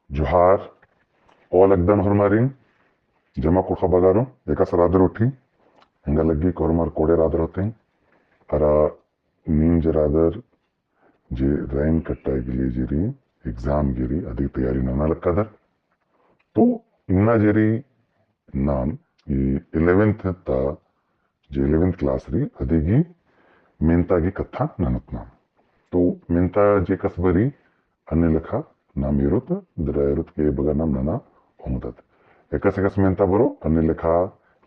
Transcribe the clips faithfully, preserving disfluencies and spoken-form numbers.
जोहार, ओल एकदन होरमारिन, जमा कुँड़ुख़ बगारो, एकासे रअदर उठी, एंगा लग्गी कि होरमर कोड़े रअदर होते, अरा नीम जे रअदर जे रैन कट्टा गे लिए जे रई, exam गे रई, अदी तैयारी नना लक्कादर। तो इन्ना जे रई नाम ई eleventh ता जे eleventh class रई, अदी गही मेन्ता गही कत्था ननोत नाम। तो मेन्ता जे कस बरी, अन्ने लेखा नाम एरोत, दरा एरोत के बगा नाम नना ओंगदत। एकासे एकासे मेन्ता बरो, अन्ने लेखा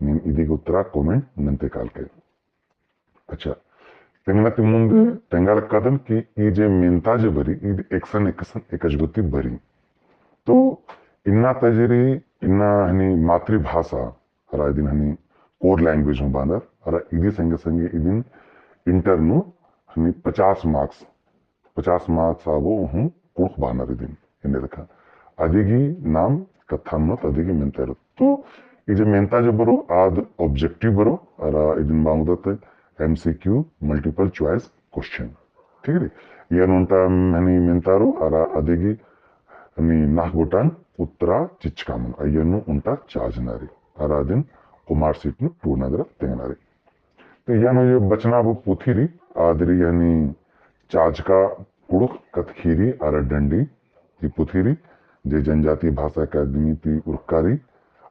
नीम इदी गही उत्तरा comment नन्ते कालके। अच्छा, तेंगना ती मुन्द तेंगा लक्कादन कि ई जे मेन्ता जे बरी, ई एकसन एकसन एकजगुती बरी। तो इन्ना ता जे रई, इन्ना हनी मातृभाषा, अरा इदिन हनी core language हूँ बानर, अरा इदी संगे संगे इदिन inter नू हनी पचास marks, पचास marks आबो हूँ कुँड़ुख़ बानर इदिन, एन्ने लेखा। अदी गही नाम कत्था ननोत, अदी गही मेन्ता एरोत। तो ई जे मेन्ता जे बरो, आद objective बरो, अरा इदिन बांगदत MCQ, multiple choice question। ठीक रई? इय्या नू ओन्टा हनी मेन्ता रओ, अरा अदी गही हनी नाख़ गोटान उत्तरा चिच्चका मनो, अइय्या नू ओन्टा charge नना रई, अरा अदिन ओ mark sheet नू टूड़ना दरा तेंगना रई। तो इय्या नू जे बचना आबो पुथी रई, आद रई हनी चाजका कुँड़ुख़ कत्थखीरी अरा डंडी, ई पुथी रई, जे जनजातीय भाषा अकादमी ती उरखका रई,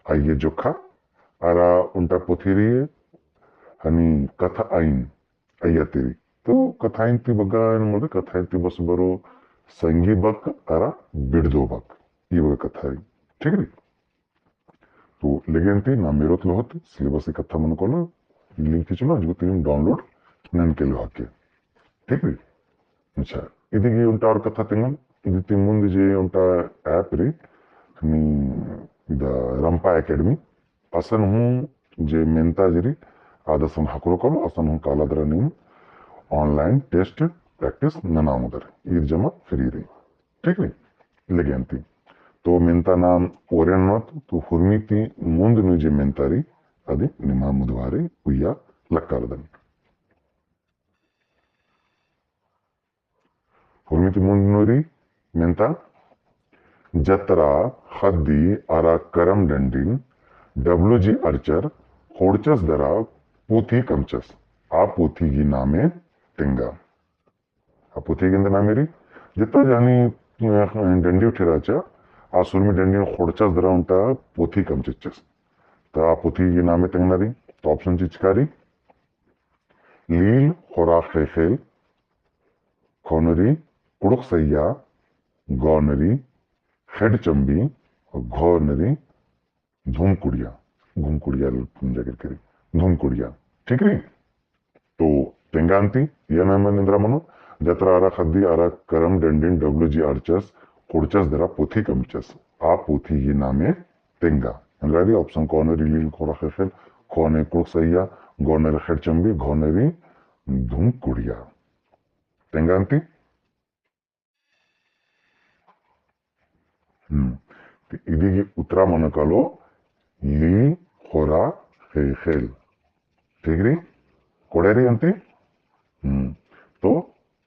अइय्या जोक्खा, अरा ओन्टा पुथी रई हनी कत्था आइन, अइय्या ती रई। तो कत्था आइन ती बग्गे एन मल, कत्था आइन ती बस बरो संगी बक अरा बिड़दो बक, ई बग्गे कत्था रई। ठीक रई? तो लेगेन ती नाम एरोत लोहोत, syllabus ही कत्था मनो कालो, link ती चलो, अजगो ती download ननके लोहा के। ठीक रई? अच्छा, इदी गही ओन्टा और कत्था तेंगन, इदी ती मुन्द जे ओन्टा app रई, हनी इदा रंपा Academy, असन हूँ जे मेन्ता जे रई, आद असन ख़क्खरो कालो, असन हूँ काला दरा नीम online test practice नना ओंगदर, ईद जमा free रई। ठीक रई? लेगेन ती। तो मेन्ता नाम ओरे ननोत, तो हुरमी ती मुन्द नू जे मेन्ता रई, अदी निम्हा मुदवारे उइया लक्कालदन। हुरमी ती मुन्द नू रई मेन्ता, जतरा, ख़द्दी, अरा करम डंडिन, W G Archer, ख़ोंड़चस दरा, पुथी कमचस, आ पुथी गही नामे तेंगा। आ पुथी गे एन्देर नामे रई, जितना जानी, अ, डंडी उठे रहचा, आ सुरमी डंडी ख़ोंड़चस दरा ओन्टा पुथी कमचस। तो आ पुथी गे नामे तेंगना रई, तो option चिचका रई, लील ख़ोरा ख़ेख़ेल, ख़ नू रई कुँड़ुख़ सैया, ग नू रई ख़ेड़ चम्बी, घ नू रई धुमकुड़िया, घुमकुड़िया जाकर करी, धुमकुड़िया। ठीक रई? तो तेंगा अन्ती, इय्या नाम एन्देर मनो, जतरा अरा ख़द्दी अरा करम डंडिन W G Archers, ख़ोंड़चस दरा पुथी कमचस, आ पुथी गही नामे तेंगा। एन्देर रई option क नू रई लील ख़ोरा ख़ेख़ेल, ख़ नू रई कुँड़ुख़ सैया, ग नू रई ख़ेड़ चम्बी, घ नू रई धुमकुड़िया। तेंगा अन्ती? हम्म। तो इदी गही उत्तरा मनो कालो लील ख़ोरा ख़ेख़ेल। ठीक रई? कोड़े रई अन्ती? हम्म। तो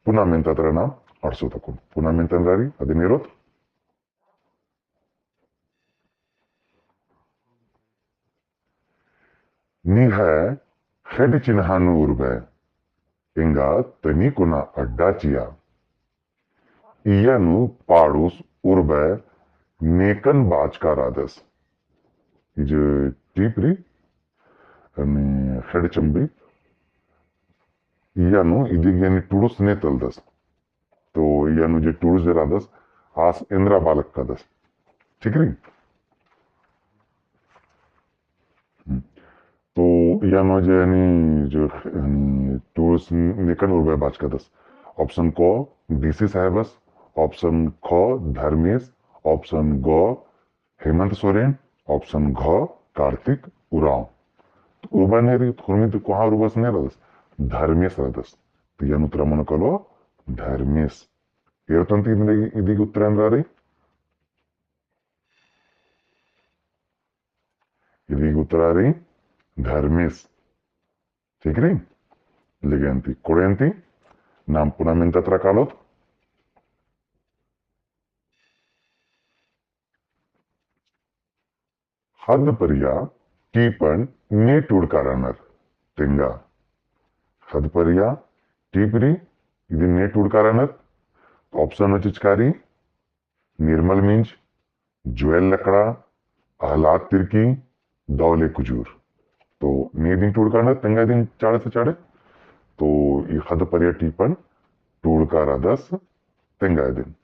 पुना मेन्ता तरा नाम अंड़सोत अक्कुन। पुना मेन्ता एन्देर रई, अदिन एरोत। निंग्है ख़ेड्ड चिन्हा नू उर्बे, एंगा तनी कुना अड्डा चिआ। इय्या नू पाड़ुस उर्बे नेकन बाचका रअदस। ई जे टीप रई, यानी ख़ेड्ड चम्बी, इय्या नू इदी गे यानी टुड़ुस ने तलदस। तो इय्या नू जे टुड़ुस जे रअदस, आस एन्द्रा बआ लक्कादस। ठीक रई? हम्म। तो इय्या नू जे यानी जो यानी टुड़ुस नेकन उर्बे बाचकादस। Option क डीसी साहेबस, option ख धर्मेस, option ग हेमंत सोरेन, option घ कार्तिक उराँव। तो उर्बा ने रई, तो हुरमी ती कोहाँ उर्बस ने रअदस, धर्मेस रअदस। तो इय्या नू उत्तरा मनो कालो धर्मेस। एरोत अन्ती इदी गे उत्तरा एन्द्रा रई? इदी गे उत्तरा रई धर्मेस। ठीक रई? लगे अन्ती, कोड़े अन्ती, नाम पुना मेन्ता तरा कालोत। ख़द्द परिया टीपन ने टूड़का रअनर? तेंगा। ख़द्द परिया टीप रई, इदिन ने टूड़का रअनर? Option नू चिचका रई, निर्मल मिंज, जोएल लकड़ा, अहलाद तिर्की, दौले कुजूर। तो ने इदिन टूड़का रअनर, तेंगा इदिन चाड़े से चाड़े। तो ई ख़द्द परिया टीपन टूड़का रअदस, तेंगा इदिन।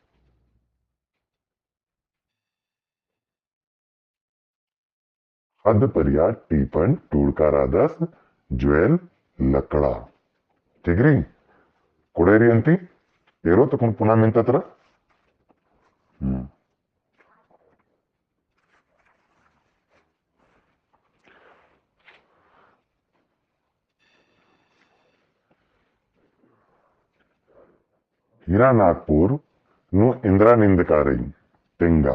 ख़द्द परिया टीपन टूड़का रअदस जोएल लकड़ा। ठीक रई? कोड़े रई अन्ती? एरोत अक्कुन पुना मेन्ततरा। हम्म। हीरा नागपुर नू एन्दरा निंदका रई? तेंगा।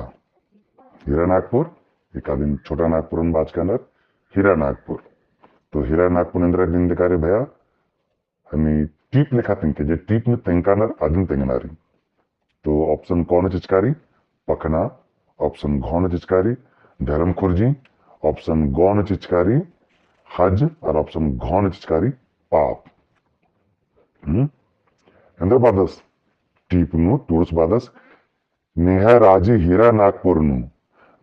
हीरा नागपुर, एकादिन छोटा नागपुरन बाचका रअनर, हीरा नागपुर। तो हीरा नागपुर एन्दरा निंदका रई भैया, हनी टीप लेखा तेंगके, जे टीप नू तेंगका रअनर, अदिन तेंगना रई। तो option क नू चिचका रई, पखना, option घ नू चिचका रई, धर्म खुर्जी, option ग नू चिचका रई, हज, और option घ नू चिचका रई, पाप। हम्म? एन्दरा बअदस, टीप नू टूड़स बअदस, नेहा राजी हीरा नागपुर नू,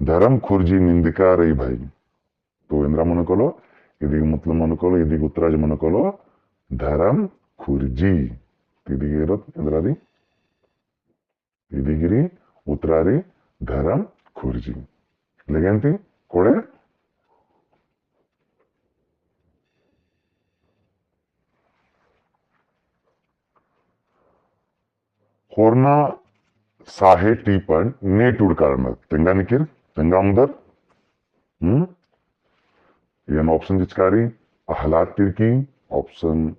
धर्म खुर्जी निंदका रई भई। तो एन्दरा मनो कालो, इदी मतलब मनो कालो, इदी उत्तरा जे मनो कालो, धर्म खुर्जी। तो इदी एरोत एन्दरा रई, इदी गिरी उत्तरा रई धर्म खुर्जी। लेगेन्ती कोड़े ख़ोरना साहे टीपन ने टूड़का रअनर? तेंगा निकिर, तेंगा ओंगदर। हम्म? एन option चिचका रई, अहलाद तिर्की, option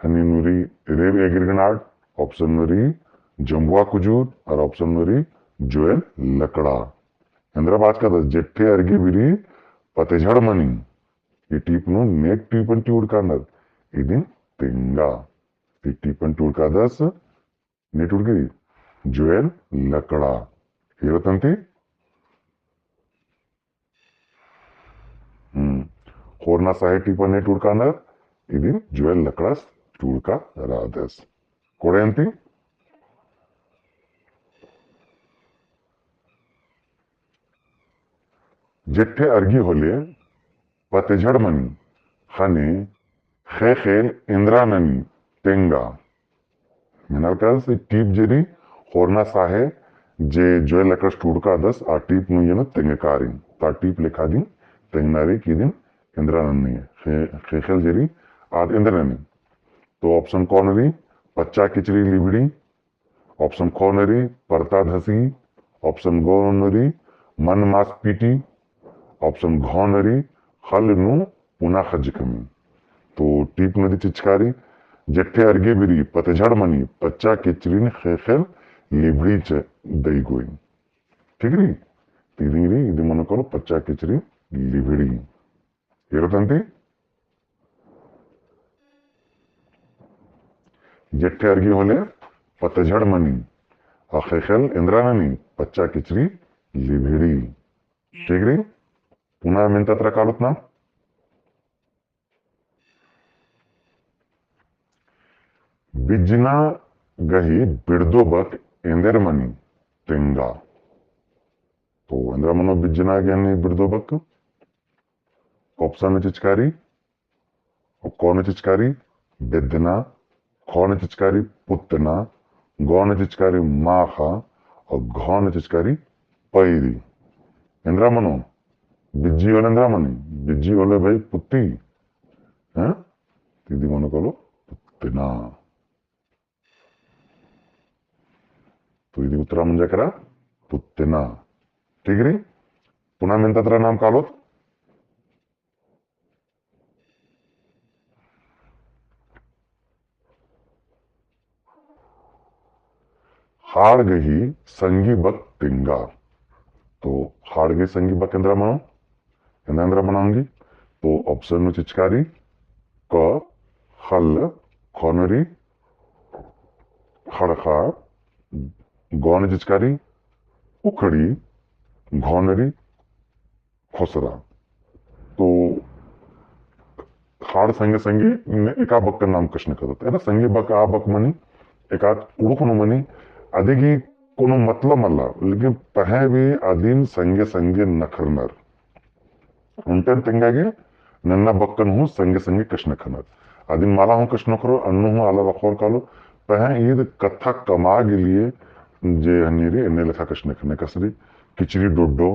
हनी नू रई रेब एगिरगनाड, option नू रई जम्बुआ कुजूर, और option नू रई जोएल लकड़ा। एन्दरा बाचकादस, जेठे अरगी बिरी पतझड़ मनी, ई टीप नू ने टीपन टूड़का रअनर, इदिन तेंगा। ई टीपन टूड़कादस, ने टूड़की रई, जोएल लकड़ा। एरोत अन्ती? हम्म। ख़ोरना साहे टीपन ने टूड़का रअनर, इदिन जोएल लकड़ास टूड़का रअदस। कोड़े अन्ती? जेठे अरगी होले पतझड़ मनी, ख़ने ख़ेख़ेल एन्दरा ननी, तेंगा। मेनर कस टीप जे रई ख़ोरना साहे जे जोएल लकड़ास टूड़कादस, आ टीप नू एन तेंगका रई। ता टीप लेखा इदिन तेंगना रई कि इदिन एन्दरा ननी, ख़े-, ख़ेख़ेल जे रई आद एन्दरा ननी। तो option क नू रई पच्चा किचरी लिभड़ी, option ख नू रई परता धसी, option ग नू रई मन मास पीटी, option घ नू रई ख़ल्ल नू पुना ख़ज्ज कमी। तो टीप नू इदी चिचका रई, जेठे अरगी बिरी पतझड़ मनी, पच्चा किचरिन ख़ेख़ेल लिभड़ी च दई गोई। ठीक रई? तो इदी रई, इदी मनो कालो पच्चा किचरी लिभड़ी। एरोत अन्ती? जेठे अरगी होले पतझड़ मनी, आ ख़ेख़ेल एन्दरा ननी, पच्चा किचरी लिभड़ी। ठीक रई? पुना मेन्ततरा कालोत ना। बिज्जना गही बिड़दो बक एन्देर मनी, तेंगा। तो एन्दरा मनो बिज्जना गही बिड़दो बक? Option नू चिचका रई, क नू चिचका रई बेद्दना, ख नू चिचका रई पुत्तना, ग नू चिचका रई माखा और घ नू चिचका रई पैरी। एन्दरा मनो बिज्जी होले एन्दरा मनी, बिज्जी होले भाई पुत्ती, हैं? तो इदी मनो कालो पुत्तना। तो इदी उत्तरा मंजा केरा पुत्तना। ठीक रई? पुना मेन्ततरा नाम कालोत। ख़ाड़ गही संगी बक तेंगा। तो ख़ाड़ गही संगी बक एन्दरा मनो, एन्दरा एन्दरा मनो ओंगी। तो option नू चिचका रई क ख़ल्ल, ख नू रई ख़ड़ख़ा, ग नू चिचका रई उखड़ी, घ नू रई खोसरा। तो ख़ाड़ संगे संगे ने एका बक्कन नाम कछनखरदत। एरा संगी बक आ बक मनी, एका कुँड़ुख़ नू मनी, अदिगी कोनो मतलब मल्ला, लेकिन पहें भी अदिन संगे संगे नखरनर। ओन्टन तेंगा गे नन्ना बक्कन हूँ संगे संगे कछनखरनर। अदिन मला हूँ कछनखरओर, अन्नु हूँ आलर अख़ोर कालो, पहें ईद कत्था कमआ गे लिए जे हनी रई, एन्ने लेखा कछनखरनर। एकासे रई किचरी डोड्डो,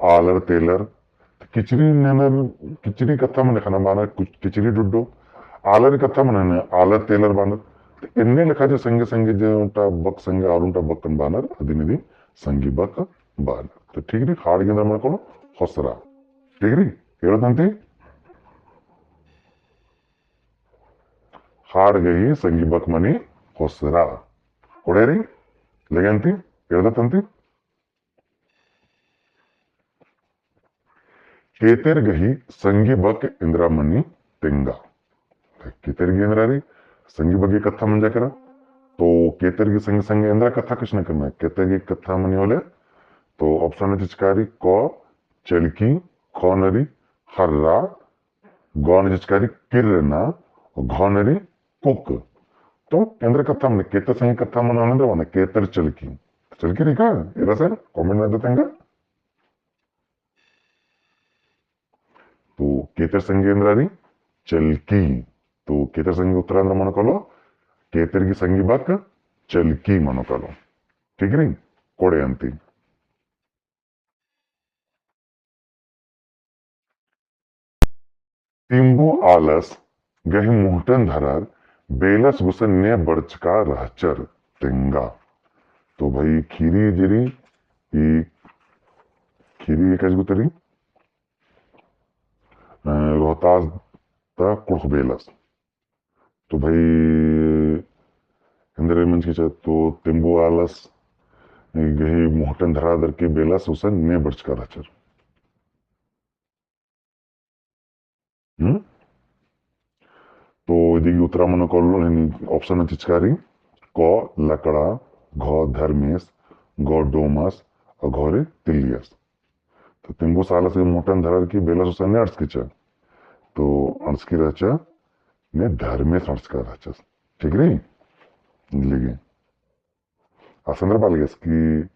आलर तेलर, किचरी ननर, किचरी कत्था मने ख़ने बअनर, कुछ किचरी डोड्डो, आलर कत्था मने ननर, आलर तेलर बअनर। तो एन्ने लेखा जे संगे संगे जे ओन्टा बक संगे आर ओन्टा बक्कन बअनर, अदिन इदी संगी बक बअनर। तो ठीक रई, ख़ाड़ गही एन्दरा मनो कालो, ख़ोसरा। ठीक रई, एरोत अन्ती? ख़ाड़ गही संगी बक मनी ख़ोसरा। कोड़े रई, लगे अन्ती, एरोत अन्ती? केतेर गही संगी बक एन्दरा मनी तेंगा। केतेर गही एन्दरा रई, संगी बक गही कत्था मंजा केरा। तो केतेर गही संगे संगे एन्दरा कत्था कछनखरना। केतेर गही कत्था मनी होले, तो option नू चिचका रई, क चलकी, ख नू रई ख़र्रा, ग नू चिचका रई किर्रना, घ नू रई कुक। तो एन्दरा कत्था मनी, केतेर संगे कत्था मनी होले एन्दरा मनी, केतेर चलकी। चलकी रई का? एरा से comment नू दे तेंगा। तो केतेर संगे एन्दरा रई, चलकी। तो केतेर संगे उत्तरा एन्दरा मनो कालो, केतेर गही संगी बक चलकी मनो कालो। ठीक रई, कोड़े अन्ती। तिम्बु आलस गही मुहटन धरर बेलस गुसन ने बरचका रहचर तेंगा। तो भाई खीरी जे रई, ई खीरी एकासे गुसन रई, अ, रोहतास ता कुँड़ुख़ बेलस। तो भाई एन्दरा मंजकी चा, तो तिम्बु आलस गही मुहटन धरर की बेलस गुसन ने बरचका रहचर। हम्म? तो इदी गही उत्तरा मनो कालो, यानी option नू चिचका रई, क लकड़ा, घ धर्मेस, ग डोमस, और घ रई तिल्लियस। तो तिम्बु आलस गही मुहटन धरर की बेलस गुसन ने अंड़सकी चा। तो अंड़सकी रहचा, ने धर्मेस अंड़सका रहचस। ठीक रई? लगे। आस एन्दरा बआ लगियस कि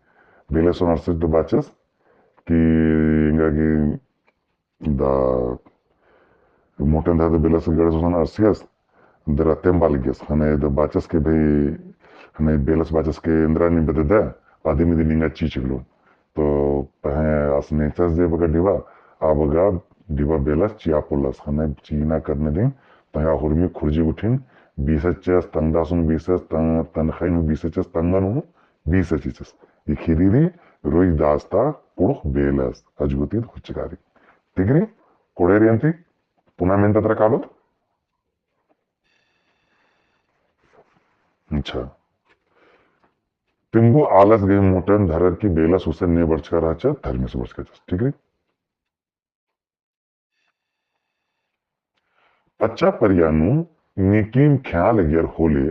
बेलस गुसन अंड़सकी तो बाचस कि एंगा गे दा मुहटन धरर बेलस गड़स गुसन अंड़सकियस, दरा तेम बआ लगियस, ख़ने द बाचस के भाई, ख़ने बेलस बाचस के एन्दरा नी बअदय, अदिम इदी निंगा चिचकलोन। तो पहें आस नेचस जे बग्गे डिबा, आ बग्गे डिबा बेलस चिआ पोल्लस, ख़ने चिअना करने दिम, तंगआ हुरमी खुर्जी गुट्ठिन बीसचस, तंगदस नू बीसचस, तंग-, तनख़ाई नू बीसचस, तंगआ नू बीसचस। ई खीरी रई रोहिदास ता कुँड़ुख़ बेलस, अजगुतिद हुच्चका रई। ठीक रई, कोड़े रई अन्ती, पुना मेन्ता तरा कालोत। अच्छा। तिम्बु आलस गही मुहटन धरर की बेलस गुसन ने बरचका रहचर, धर्मेस बरचका रहचस। ठीक रई। पच्चा परिया नू नीकिम ख़ेआ लगियर होले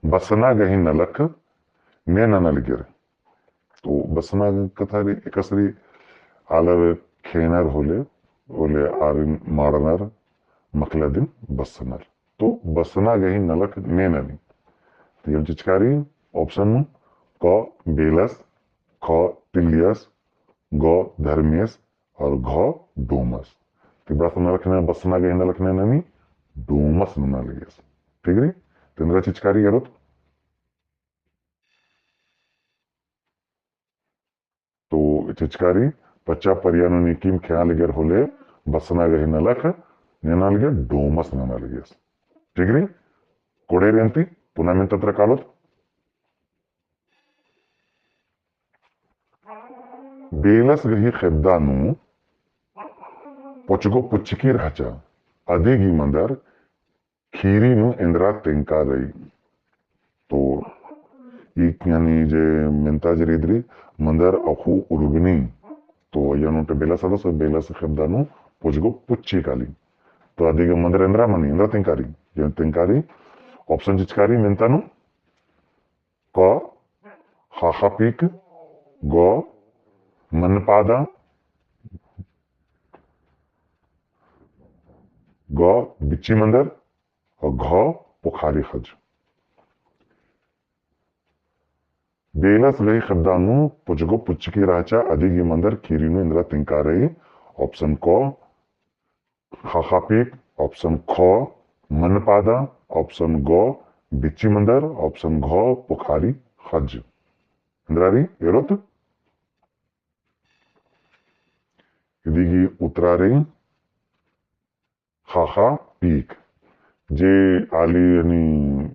बसना गही नलख ने नना लगियर। तो बसना कत्था रई, एकासे रई आलर ख़ेअनर होले, होले आरिन माड़नर, मखला दिम बसनर। तो बसना गही नलख ने ननी। तो एम चिचका रई option नू, क बेलस, ख तिल्लियस, ग धर्मेस और घ डोमस। तो बसना नलख ने, बसना गही नलख ने ननी, डोमस नना लगियस। ठीक रई? तो एन्दरा चिचका रई एरोत। तो चिचका रई, पच्चा परिया नू नीकिम ख़ेआ लगियर होले बसना गही नलख ने नना लगियर, डोमस नना लगियस। ठीक रई? कोड़े रई अन्ती, पुना मेन्ता तरा कालोत। बेलस गही ख़ेबदा नू पोचगो पुच्चकी रहचा, अदी गही मंदर खीरी नू एन्दरा तेंका रई। तो ई यानी जे मेन्ता जे रई इदरी मंदर अख़ु उर्गनी। तो अइय्या नू ओन्टे बेलस रअदस, बेलस ख़ेबदा नू पोचगो पुच्ची काली। तो अदी गही मंदर एन्दरा मनी, एन्दरा तेंका रई। यानी तेंका रई, option चिचका रई मेन्ता नू, क ख़ाख़ा पीक, ग मनपादा, ग बिच्ची मंदर और घ पोखारी ख़ज। बेलस गही ख़ेबदा नू पुचगो पुचकी रहचा अदी गही मंदर कीरी नू एन्दरा तिंका रई। Option क ख़ाख़ा पीक, option ख मनपादा, option ग बिच्ची मंदर, option घ पोखारी ख़ज। एन्दरा रई एरोत? इदी गही उत्तरा रई ख़ाख़ा पीक। जे आली हनी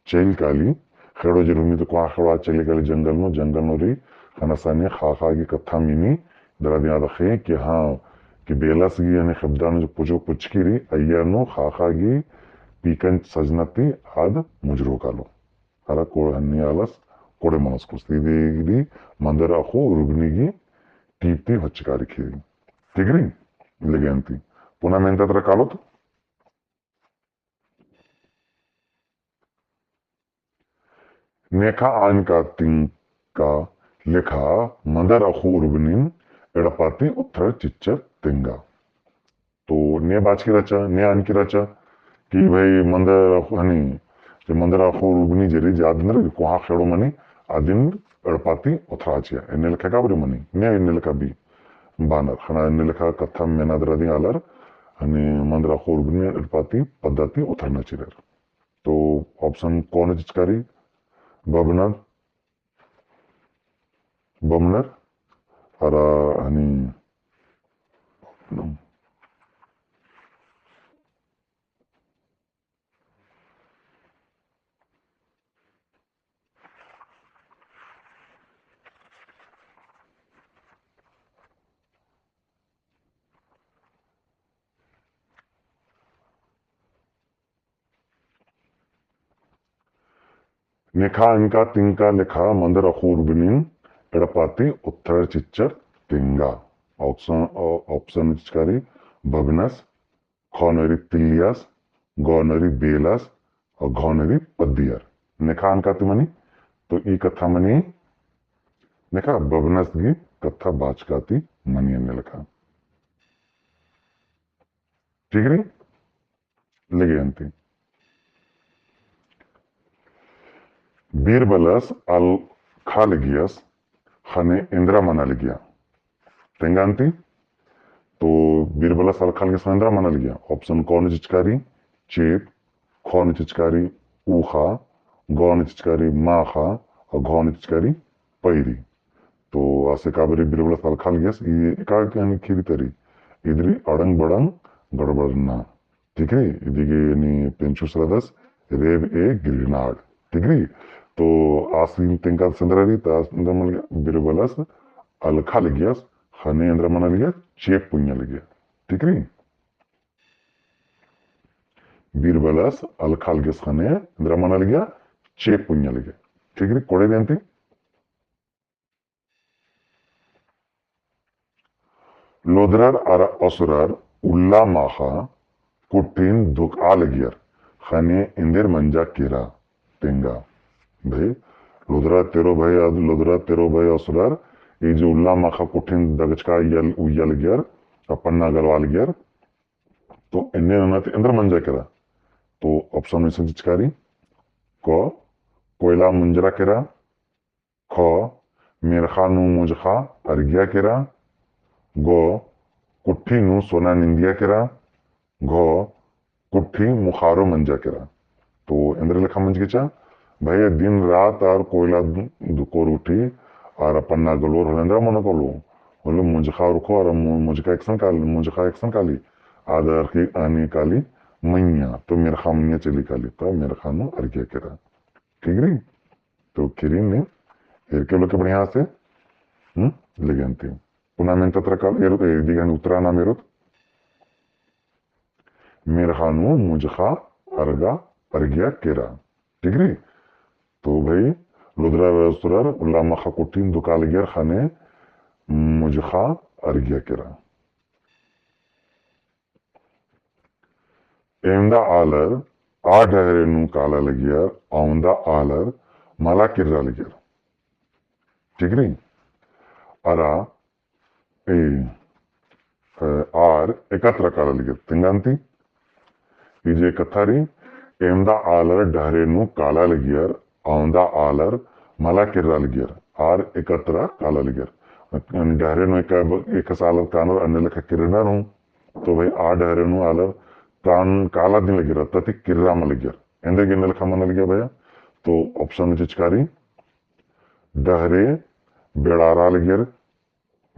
चइल काली, ख़ेड़ो जे रुमी तो कोहाँ ख़ेड़ो आ चइल काली जंगल नू, जंगल नू रई, ख़ने असने ख़ाख़ा गही कत्था मनी, दरा दिया दखे कि हाँ, कि बेलस गही हनी ख़ेबदा नू जो पुचो पुचकी रई, अइय्या नू ख़ाख़ा गही पीकन सजना ती आद मुजरो कालो। अरा कोड़ हन्नी आलस कोड़े मनोस कुछ ती दे दी मंदर अख़ो उर्बनी गही टीप ती हच्चकारी खेरी। ठीक रई? लगे अन्ती। पुना मेन्ता तरा कालोत। नेखा अनका तिंका लेखा मंदर अख़ो उर्बनिन एड़पा ती ओथरर चिच्चर तेंगा। तो ने बाचकी रहचा, ने अनकी रहचा कि भई मंदर अख़ो हनी, जे मंदर अख़ो उर्बनी जे रई जे आदिन रई कोहाँ ख़ेड़ो मनी आदिन एड़पा ती ओथरा चिआ। एन्ने लेखा काबरे मनी, ने एन्ने लेखा भी बानर। ख़ने एन्ने लेखा कत्था मेना दरा दी आलर, हनी मंदर अख़ो उर्बनी एड़पा ती पद्दा ती ओथरना चिरर। तो option क नू चिचकारी, बबनर, बमनर, अरा हनी नेखा अनका तिंका लेखा मंदर अख़ो उर्बनिन एड़पा ती ओथरर चिच्चर तेंगा। Option, अ, option चिचकारी बबनस, ख नू रई तिल्लियस, ग नू रई बेलस, और घ नू रई पद्दियर। नेखा अनका ती मनी, तो ई कत्था मनी, नेखा बबनस गही कत्था बाचका ती मनी एन्ने लेखा। ठीक रई? लगे अन्ती। बीरबलस अलखा लगियस ख़ने एन्दरा मना लगिया। तेंगा अन्ती। तो बीरबलस अलखा लगियस ख़ने एन्दरा मना लगिया। Option क नू चिचकारी चेप, ख नू चिचकारी ऊख़ा, ग नू चिचकारी माख़ा, और घ नू चिचकारी पैरी। तो आसे काबरे बीरबलस अलखा लगियस, ई एका हनी ख़ीरी तरी, इदरी अड़ंग बड़ंग गड़बड़ना। ठीक रई, इदी गे हनी पेंचुस रअदस, रेब ए गिरगनाड़। ठीक रई, तो आसिन तेंका ती एन्दरा रई, तो आसिन तेंका मल बीरबलस अलखा लगियस, ख़ने एन्दरा मना लगिया, चेप पुंजा लगिया। ठीक रई, बीरबलस अलखा लगियस ख़ने एन्दरा मना लगिया, चेप पुंजा लगिया। ठीक रई, कोड़े दी अन्ती। लोदरर अरा असुरर उल्ला माख़ा कुट्ठिन दुकआ लगियर ख़ने एन्देर मंजा केरा तेंगा। भई, लोदरा तेरो भई, लोदरा तेरो भई असुरर, ई जे उल्ला माख़ा कुट्ठिन दगचका उइया लगियर, अपन ना गलवा लगियर, तो एन्ने नना ती एन्देर मंजा केरा। तो option नू इसन चिचकारी, क, कोयला मुंजरा केरा, ख, मेरखा नू मुजखा अरगिया केरा, ग, कुट्ठी नू सोना निंदिया केरा, घ, कुट्ठी मुखारो मंजा केरा। तो एन्देर लेखा मंजकी चा, भई दिन रात आर कोयला दु-, दुकोर उठी, आर अपन ना गलोर होले एन्देर मनो कालो, होले मुजखा उरखो आर मु-, मुजखा एकसन काली, मुजखा एकसन काली, आदर की आनी काली मइय्याँ, तो मेरखा मइय्याँ चली काली, तो मेरखा नू अरगिया केरा। ठीक रई? तो किरिन ने, एरके लोके बढ़िया से, हम्म, लेगेन ती। पुना मेन्ता तरा काल, एर-, ए, दिगन उत्तरा नाम एरोत। मेरखा नू मुजखा अरगा, अरगिया केरा। ठीक रई? तो भई, लोदरर असुरर उल्ला माख़ा कुट्ठिन दुका लगियर ख़ने मुजखा अरगिया केरा। एवंदा आलर आ डहरे नू काला लगियर, अवंदा आलर मला किर्रा लगियर। ठीक रई? अरा ए, अ, आर एकातरा काला लगियर। तेंगा अन्ती, ई जे कत्था रई, एवंदा आलर डहरे नू काला लगियर, अवंदा आलर मला किर्रा लगियर, आर एकत्रा काला लगियर। डहरे नू एका, एकासे आलर कानर अन्ने लेखा किर्रनर हूँ, तो भाई आ डहरे नू आलर कान काला दिम लगियर, अत्ता ती किर्रा मल लगियर। एन्देरगे एन्ने लेखा मना लगिया भैया, तो option नू चिचका रई, डहरे बेड़ारा लगियर,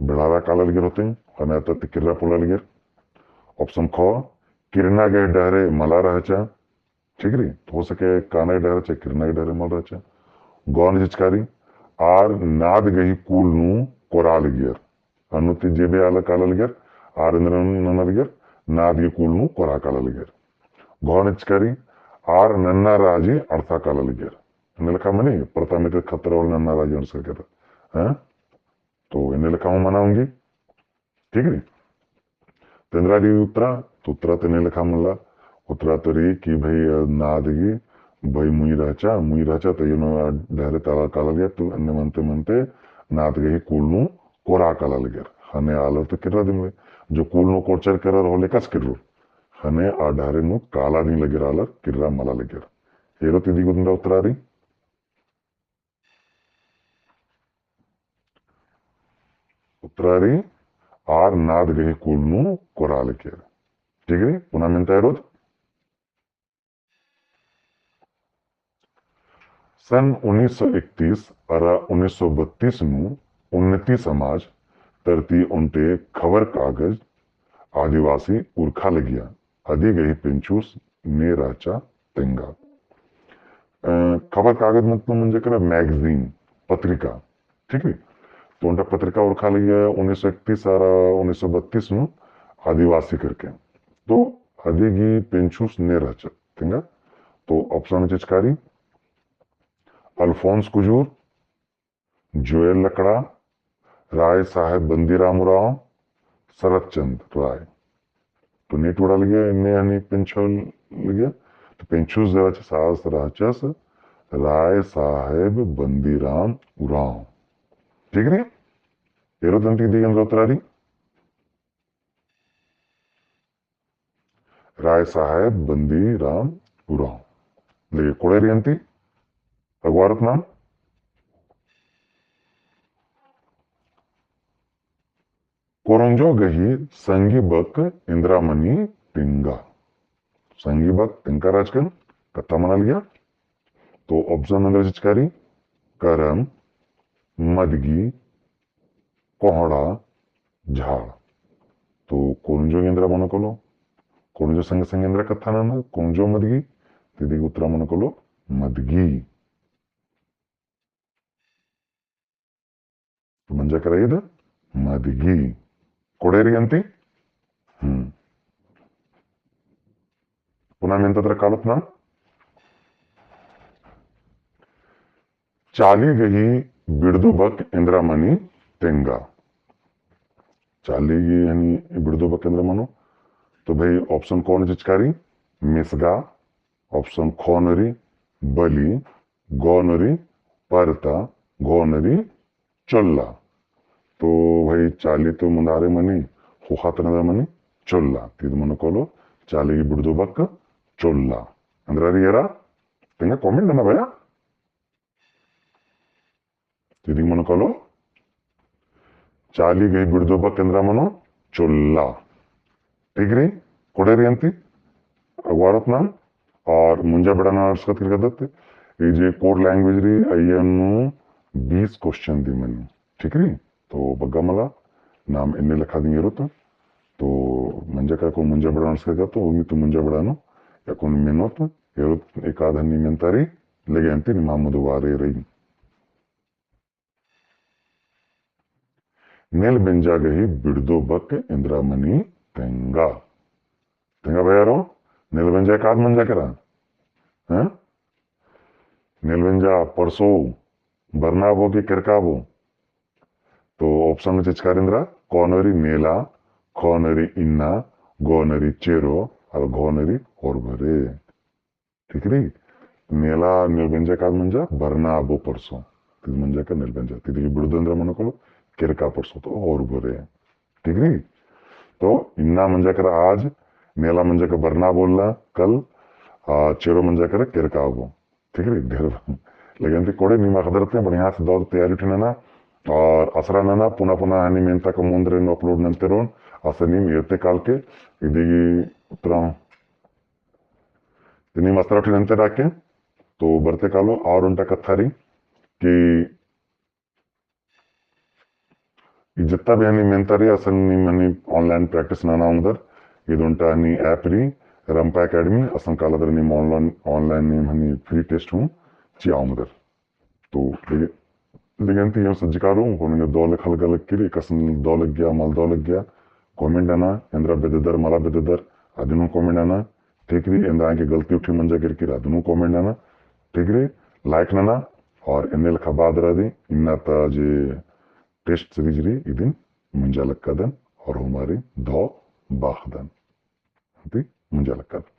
बेड़ारा काला लगियर होते, ख़ने अत्ता ती किर्रा पोल्ला लगियर। Option ख, किरना गही डहरे मला रहचा, ठीक रई, तो हो सके काना गही डहरे चाहे किरना गही डहरे मल रहचा। ग नू चिचका रई, आर नाद गही कुल नू कोरा लगियर। अन्नु ती जे भी आलर काला लगियर, आर एन्देर नना लगियर, नाद गही कुल नू कोरा काला लगियर। घ नू चिचका रई, आर नन्ना राजी अड़ता काला लगियर। एन्ने लेखा मनी, परता में ते खतरा वाला नन्ना राजी अंड़सर केरा। हैं? तो एन्ने लेखा हूँ मना ओंगी। ठीक रई? तो एन्देर रई उत्तरा, तो उत्तरा तो एन्ने लेखा मल्ला, उत्तरा तो रई कि भाई, अ, नाद गही, भाई मुई रहचा, मुई रहचा, तो एन्ने डहरे ती आलर काला लगियर, तो एन्ने मनते मनते नाद गही कुल नू कोरा काला लगियर। ख़ने आलर तो किर्रा दिम लगियर, जो कुल नू कोरचर केरर होले एकासे किर्रोर। ख़ने आ डहरे नू काला दिम लगियर आलर, किर्रा मला लगियर। एरो ती इदी गही एन्देर उत्तरा रई। उत्तरा रई, आर नाद गही कुल नू कोरा लगियर। ठीक रई, पुना मेन्ता एरोत। सन उन्नीस सौ इकतीस अरा उन्नीस सौ बत्तीस नू उन्नति समाज तरती ओन्टे खबर कागज आदिवासी उरखा लगिया, अदी गही पेंचुस ने रहचा तेंगा। अ, खबर कागज मतलब मंजा केरा magazine, पत्रिका, ठीक है? तो ओन्टा पत्रिका उरखा लगिया उन्नीस सौ इकतीस अरा उन्नीस सौ बत्तीस नू आदिवासी करके। तो अदी गही पेंचुस ने रहचा तेंगा। तो option नू चिचका रई, अल्फोंस कुजूर, जोएल लकड़ा, राय साहेब बंदीराम उराँव, शरत चंद राय। तो ने टूड़ा लगिया, ने हनी पेंचुस लगिया, तो पेंचुस जे रहचस, आस रहचस राय साहेब बंदीराम उराँव। ठीक रई? एरो तंती दिगन रोतरा रई। राय साहेब बंदीराम उराँव। लेकिन कोड़े रई अन्ती अगवारत नाम। कोरोंजो गही संगी बक एन्दरा मनी तेंगा। संगी बक तेंगा राजकन कत्था मना लगिया। तो option नंदर चिचका रई, करम, मदगी, कोहड़ा, झाड़। तो कोरोंजो एन्दरा मनो कालो, कोरोंजो संगे संगे एन्दरा कत्था नना, कोरोंजो मदगी, तिदी उत्तरा मनो कालो, मदगी। तो मंजा केरा ईद मदगी। कोड़े रई अन्ती? हम्म। पुना मेन्ता तरा कालोत ना। चाली गही बिड़दो बक एन्दरा मनी तेंगा। चाली गही हनी बिड़दो बक एन्दरा मनो। तो भाई option क नू चिचका रई, मेसगा, option ख नू रई बली, ग नू रई परता, घ नू रई चोल्ला। तो भाई चाली तो मुन्दारे मनी, ख़ोख़ा तना मनी चोल्ला। तिद मनो कालो चाली गही बिड़दो बक चोल्ला। एन्दरा रई एरा, तेंगा comment नना भैया। तिदी मनो कालो चाली गही बिड़दो बक एन्दरा मनो चोल्ला। ठीक रई, कोड़े रई अन्ती अगवारत नाम। और मुंजा बेड़ा नू अंड़सकत केरकदत, ई जे core language रई, अइय्या नू बीस question दी मनी। ठीक रई, तो बग्गे मला नाम एन्ने लेखा दिम एरोत। तो मंजा का को मुंजा बेड़ा नू अंड़सकत केरकदत, उर्मी तो मुंजा बेड़ा नू या को मेनोत, एरोत एकाद हनी मेन्ता रई, लेगे अन्ती निमा मुदवारे रई। नेल बेंजा गही बिड़दो बक एन्दरा मनी तेंगा। तेंगा भैया रो, नेल बेंजा एकाद मंजा केरा? हैं? नेल बेंजा परसो, बरना बो कि केरका बो? तो option नू चिचका रई एन्दरा, क नू रई नेला, ख नू रई इन्ना, ग नू रई चेरो, और घ नू रई होरभरे। ठीक रई? नेला, नेल बेंजा एकाद मंजा, बरना बो परसो। तिद मंजा का नेल बेंजा। तिद गही बिड़दो एन्दरा मनो कालो, केरका परसो तो होरभरे। ठीक रई? तो इन्ना मंजा केरा आज, नेला मंजा का बरना बोलला कल, आ, चेरो मंजा का केरका बो। ठीक रई, ढेर लेकिन ती कोड़े नीम अख़दर ती बढ़िया से दव तैयारी उठी नना, और असरा नना, पुना पुना हनी मेन्ता का मोंदरे नू upload नन्ते रोन, असन नीम एरते काल के, इदी गी उतरा। ती नीम असरा उठी नन्ते डाके, तो बरते कालो और ओन्टा कत्था रई कि ई जित्ता भी हनी मेन्ता रई, असन नीम हनी online practice नना ओंगदर। ईद ओन्टा हनी app रई, रंपा Academy, असन कालदर नीम online, online नीम हनी free test हूँ चिआ ओंगदर। तो लेकिन, लेकिन ती एम सज्जका रओ, होने दव लेखा लग्गा लग्गी रई, कसन दव लग्गिया, मल दव लग्गिया, comment नना, एन्दरा बेद्ददर, मला बेद्ददर, अदिन हूँ comment नना, ठीक रई, एन्दरा आगे गलती उठी मंजा केरकी रई, अदिन हूँ comment नना, ठीक रई, like नना, और एन्ने लेखा बअदर अदी, इन्ना ता जे test series रई, इदिन मुंजा लक्कादन, और हूँ मारी दव बाखदन। ती मुंजा लक्कादन।